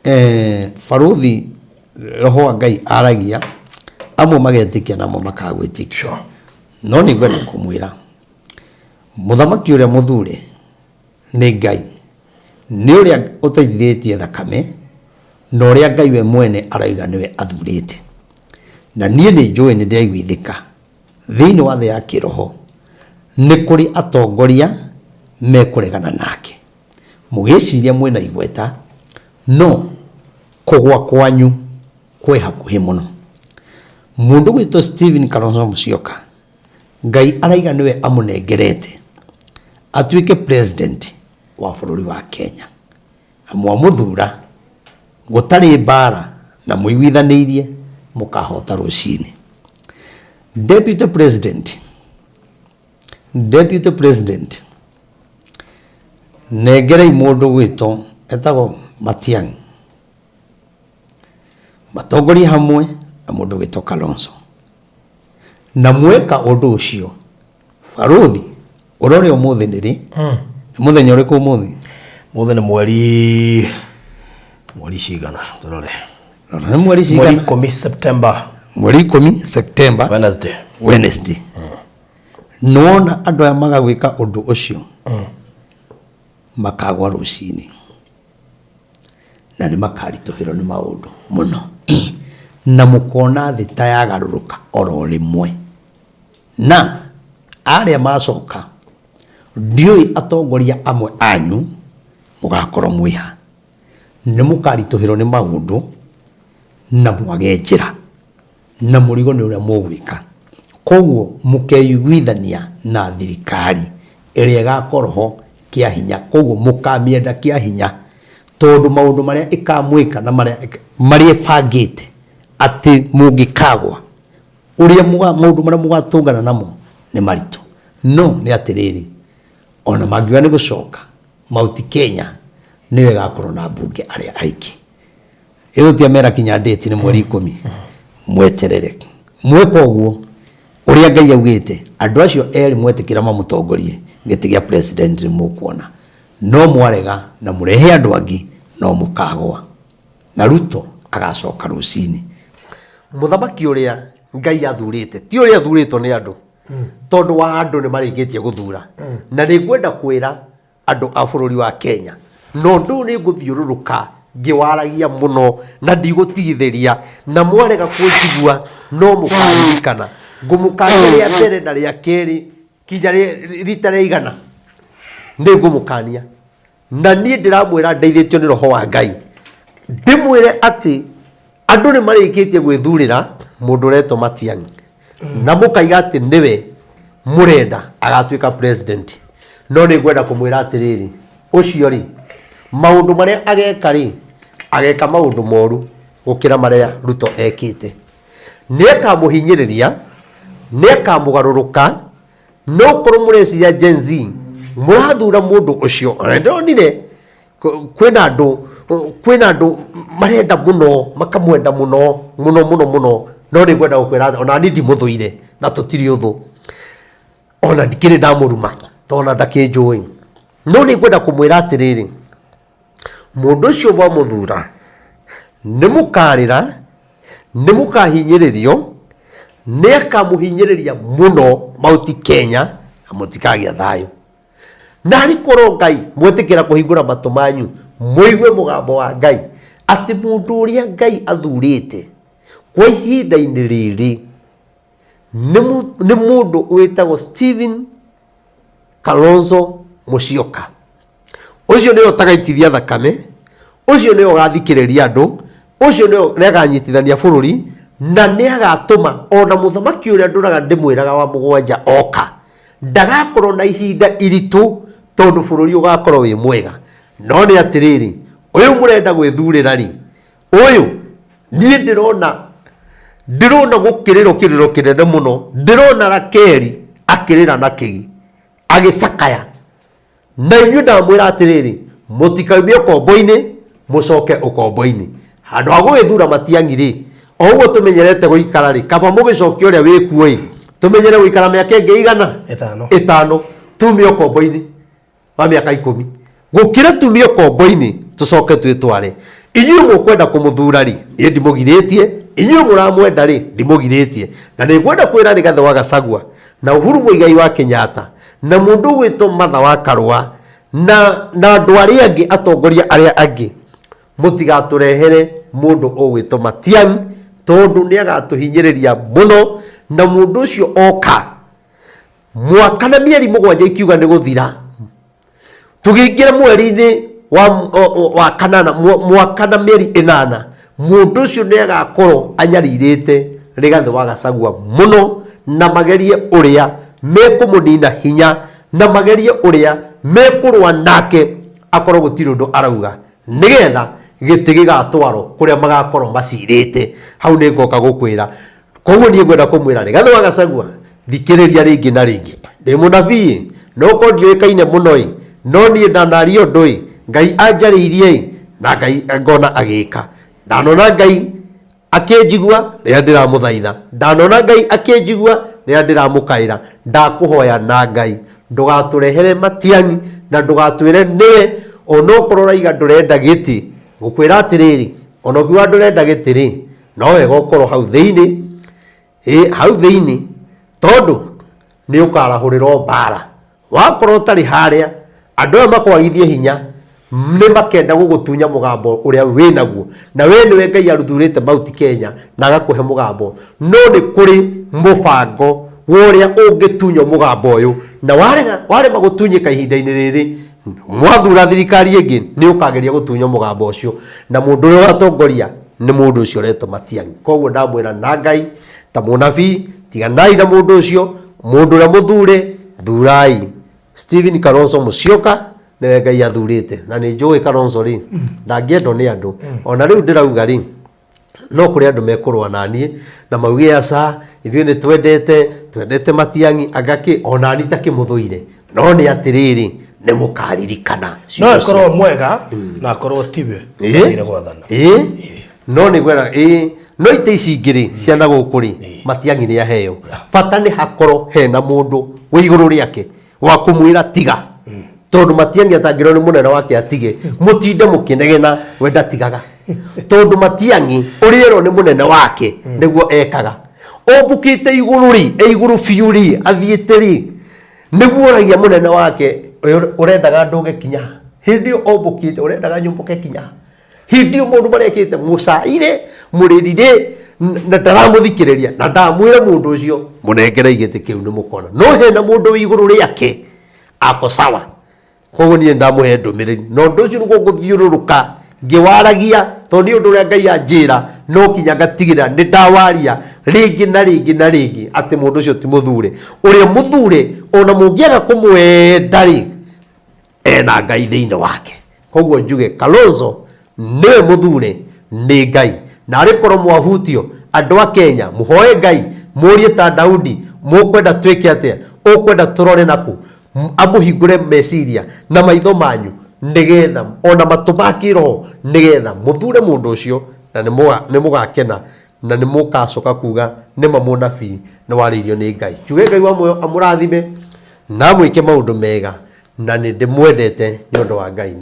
Barũthi roho wa Ngai aragia, amwe magetĩkia na amwe makaga gwĩtĩkia. No nĩ ngwenda kũmwĩra mũthamaki ũrĩa mũthure nĩ Ngai, nĩ ũrĩa ũteithĩtie thakame na ũrĩa Ngai we mwene arauga nĩwe athurĩte. Na niĩ nĩ njũĩ nĩ ndĩraiguithĩka thĩinĩ wa thĩ ya kĩroho nĩ kũrĩ atongoria mekũregana nake. Mũgĩciria mwĩna igweta, no kũgwa kwanyu kwĩ hakuhĩ mũno. Mũndũ gwĩtwo Stephen Kalonzo Musyoka, Ngai araiga nĩwe amũnengerete atuĩke president wa bũrũri wa Kenya. Na mwamũthura gũtarĩ mbara na mũiguithanĩirie mũkahota rũcinĩ. Deputy president, deputy president nengerei mũndũ gwĩtwo etagwo Matiang'i matongorie hamwe na mũndũ gwĩtwo Kalonzo na mweka ũndũ ũcio barũthi ũrore ũmũthĩ nĩ rĩ? Nĩ mũthenya ũrĩkũ ũmũthĩ? Mũthĩ nĩ mweri cigana tũrore? Rora nĩ mweri Mweri cigana? 10 September. Mweri 10 September. Wednesday. Wednesday. Nĩwona andũ aya maga gwĩka ũndũ ũcio makagwa rũcinĩ na nĩ makaritũhĩrwo nĩ maũndũ mũno na mũkona thĩ ta yagarũrũka oro rĩmwe. Na arĩa macoka ndiũĩ atongoria amwe anyu mũgakorwo mwĩ ha. Nĩ mũkaritũhĩrwo nĩ maũndũ na mwage njĩra na mũrigo nĩ ũrĩa mũgwĩka. Koguo mũkeiguithania na thirikari ĩrĩa ĩgakorwo ho kĩa hinya. Koguo mũkamĩenda kĩa hinya tondũ maũndũ marĩa ĩkamwĩka na marĩa marĩa ĩbangĩte atĩ mũngĩkagwa ũrĩa maũndũ marĩa mũgatũngana namo nĩ maritũ. No nĩ atĩrĩrĩ, ona mangiuga nĩ gũcoka, Mount Kenya nĩyo ĩgakorwo na mbunge arĩa aingĩ. Ĩyo tiamera kinya date nĩ mweri 10. Mweterere. Mweka ũguo, ũrĩa Ngai augĩte, andũ acio erĩ mwetĩkĩra mamũtongorie, gĩtĩ gĩa president nĩ mũkuona. No mwarega na mũrehe andũ angĩ, no mũkagwa. Na Ruto agacoka rũcinĩ. Mũthamaki ũrĩa Ngai athurĩte, ti ũrĩa athurĩtwo nĩ andũ, tondũ wa andũ nĩ marĩkĩtie gũthura. Na nĩ ngwenda kwĩra andũ a bũrũri wa Kenya, na ũndũ ũyũ nĩ ngũthiũrũrũka ngĩwaragia mũno na ndigũtigithĩria, na mwarega kũnjigua no mũkaririkana. Ngũmũkania rĩa mbere na rĩa kerĩ kinya rita rĩa 100 nĩ ngũmũkania. Na niĩ ndĩramwĩra ndeithĩtio nĩ roho wa Ngai, ndĩmwĩre atĩ andũ nĩ marĩkĩtie gwĩthurĩra mũndũ ũretwo Matiang'i na mũkaiga atĩ nĩwe mũrenda agatuĩka president. No nĩ ngwenda kũmwĩra atĩrĩrĩ, ũcio rĩ, maũndũ marĩa ageka rĩ, ageka maũndũ moru gũkĩra marĩa Ruto ekĩte. Nĩ akamũhinyĩrĩria, nĩ akamũgarũrũka. No korwo mũreciria Gen Z mũrathura mũndũ ũcio, ona ndĩronire kwĩna andũ marenda mũno makamwenda mũno mũno mũno mũno, no nĩ ngwenda gũkwĩra atĩ ona niĩ ndimũthũire na tũtirĩ ũthũ, ona ndikĩrĩ ndamũruma tondũ ona ndakĩnjũĩ. No nĩ ngwenda kũmwĩra atĩrĩrĩ, mũndũ ũcio mwamũthura nĩ mũkarĩra, nĩ mũkahinyĩrĩrio, nĩ akamũhinyĩrĩria mũno Mount Kenya na mũtikagĩa thayũ. Na arĩ korwo Ngai mwetĩkĩra kũhingũra matũ manyu mũigue mũgambo wa Ngai atĩ mũndũ ũrĩa Ngai athurĩte kwa ihinda-inĩ rĩrĩ nĩ mũndũ wĩtagwo Stephen Kalonzo Musyoka. Ũcio nĩwe ũtagaitithia thakame, ũcio nĩwe ũgathikĩrĩria andũ, ũcio nĩwe nĩaganyitithania bũrũri, na nĩagatũma ona mũthamaki ũrĩa ndũraga ndĩmwĩraga wa mũgwanja oka, ndagakorwo na ihinda iritũ tondũ bũrũri ũgakorwo wĩ mwega. No nĩ atĩrĩrĩ, ũyũ mũrenda gwĩthurĩra rĩ, ũyũ niĩ ndĩrona gũkĩrĩrwo kĩrĩro kĩnene mũno, ndĩrona Rakeli akĩrĩra na kĩgi agĩcakaya. Na inyuĩ ndamwĩra atĩrĩrĩ, mũtikaumie ũkombo-inĩ mũcoke ũkombo-inĩ. Handũ ha gũgĩthura Matiang'i rĩ, o ũguo tũmenyerete gũikara rĩ, kaba mũgĩcokie ũrĩa wĩkuo ĩ, tũmenyere gũikara mĩaka ĩngĩ igana? 5. 5, tume ũkombo-inĩ wa mĩaka 10. Gũkĩra tumie ũkombo-inĩ tũcoke twĩtware. Inyuĩ mũkwenda kũmũthura rĩ, niĩ ndimũgirĩtie. Inyuĩ mũramwenda rĩ, ndimũgirĩtie. Na nĩ ngwenda kwĩra Rigathĩ wa Gachagua na Uhuru Muigai wa Kenyatta na mũndũ ũgwĩtwo Martha wa Karũa na andũ arĩa angĩ, atongoria arĩa angĩ, mũtigatũrehere mũndũ ũgwĩtwo Matiang'i tondũ nĩ agatũhinyĩrĩria mũno. Na mũndũ ũcio oka mwaka na mĩeri 7 ikiuga nĩ gũthira, tũgĩingĩra mweri-inĩ wa kanana, mwaka na mĩeri 8, mũndũ ũcio nĩ agakorwo anyarirĩte Rigathĩ wa Gachagua mũno, na magerie ũrĩa mekũmũnina hinya, na magerie ũrĩa mekũrũa nake akorwo gũtirĩ ũndũ arauga, nĩgetha gĩtĩ gĩgatwarwo kũrĩa magakorwo macirĩte. Hau nĩ ngoka gũkwĩra. Koguo niĩ ngwenda kũmwĩra Rigathĩ wa Gachagua, thikĩrĩria rĩngĩ na rĩngĩ. Ndĩ mũnabii, no korwo ndiũĩkaine mũno ĩ, no niĩ ndanaria ũndũ ĩ, Ngai anjarĩirie ĩ, na Ngai ngona agĩka. Ndanona Ngai akĩnjigua rĩrĩa ndĩramũthaitha, ndanona Ngai akĩnjigua rĩrĩa ndĩramũkaĩra. Ndakũhoya na Ngai ndũgatũrehere Matiang'i na ndũgatwĩre nĩwe, onokorwo ũraiga ndũrenda gĩtĩ. Ngũkwĩra atĩrĩrĩ, ona ũkiuga ndũrenda gĩtĩ rĩ, no wega ũkorwo hau thĩinĩ, hau thĩinĩ, tondũ nĩ ũkarahũrĩrwo mbara. Wakorwo ũtarĩ harĩa, andũ aya makwagithie hinya, nĩ makenda gũgũtunya mũgambo ũrĩa wĩnaguo, na we nĩwe Ngai aruthurĩte Mount Kenya na agakũhe mũgambo. No nĩ kũrĩ mũbango wa ũrĩa ũngĩtunywo mũgambo ũyũ, na warema gũtunyĩka ihinda-inĩ rĩrĩ, mwathura thirikari ĩngĩ, nĩ ũkageria gũtunywo mũgambo ũcio, na mũndũ ũrĩa ũgatongoria nĩ mũndũ ũcio ũretwo Matiang'i. Koguo ndamwĩra na Ngai ta mũnabii, tiganai na mũndũ ũcio. Mũndũ ũrĩa mũthure, thurai Stephen Kalonzo Musyoka, nĩwe Ngai athurĩte. Na nĩ njũĩ Kalonzo rĩ, ndangĩendwo nĩ andũ. Ona rĩu ndĩrauga rĩ, no kũrĩ andũ mekũrũa na niĩ na mauge aca, ithuĩ nĩ twendete Matiang'i, anga kĩ, ona niĩ ta kĩmũthũire. No nĩ atĩrĩrĩ, nĩ mũkaririkana No ciugo akorwo ciakwa. mwega na akorwo tiwe wagĩrĩire gwathana. No nĩ gwera, no itĩ ici ingĩ rĩ, ciana gũkũ rĩ, Matiang'i nĩ aheo. Bata nĩ hakorwo hena mũndũ wĩ igũrũ rĩake wa kũmwĩra tiga, tondũ Matiang'i atangĩrwo nĩ mũnene wake atige, mũtinde mũkĩnegena, we ndatigaga, tondũ Matiang'i ũrĩa erwo nĩ mũnene wake nĩguo ekaga. Ombũkĩte igũrũ rĩ, e igũrũ biũ rĩ, athiĩte rĩ, nĩguo oragia mũnene wake, ũrendaga ndũge kinya hĩndĩ ĩyo ombũkĩte, ũrendaga nyũmbũke kinya hĩndĩ ĩyo. Maũndũ marekĩte mũcaire mũrĩrire na ndaramũthikĩrĩria na ndamwĩra mũndũ ũcio mũnengere gĩtĩ kĩu nĩ mũkona. No hena mũndũ wĩ igũrũ rĩake ako sawa. Koguo niĩ ndamũhe ndũmĩrĩri, na ũndũ ũcio nĩguo ngũthiũrũrũka ngĩwaragia, tondũ nĩ ũndũ ũrĩa Ngai anjĩra no kinya ngatigĩrĩra nĩ ndawaria rĩngĩ na rĩngĩ na rĩngĩ atĩ mũndũ ũcio ti mũthure. Ũrĩa mũthure, ona mũngĩaga kũmwenda rĩ, ena Ngai thĩinĩ wake. Koguo njuge Kalonzo nĩwe mũthure nĩ Ngai. Na arĩ korwo mwahutio, andũ a Kenya, mũhoe Ngai, mũrie ta Daudi, mũkwenda twĩke atĩa, ũkwenda tũrore naku, amũhingũre meciria na maitho manyu, nĩgetha ona matũ ma kĩroho, nĩgetha mũthure mũndũ ũcio, na nĩ mũgakena na nĩ mũgacoka kuga nĩma mũnabii nĩ warĩirio nĩ Ngai. Njuge Ngai wa muoyo amũrathime na amwĩke maũndũ mega, na nĩ ndĩmwendete nĩ ũndũ wa Ngai.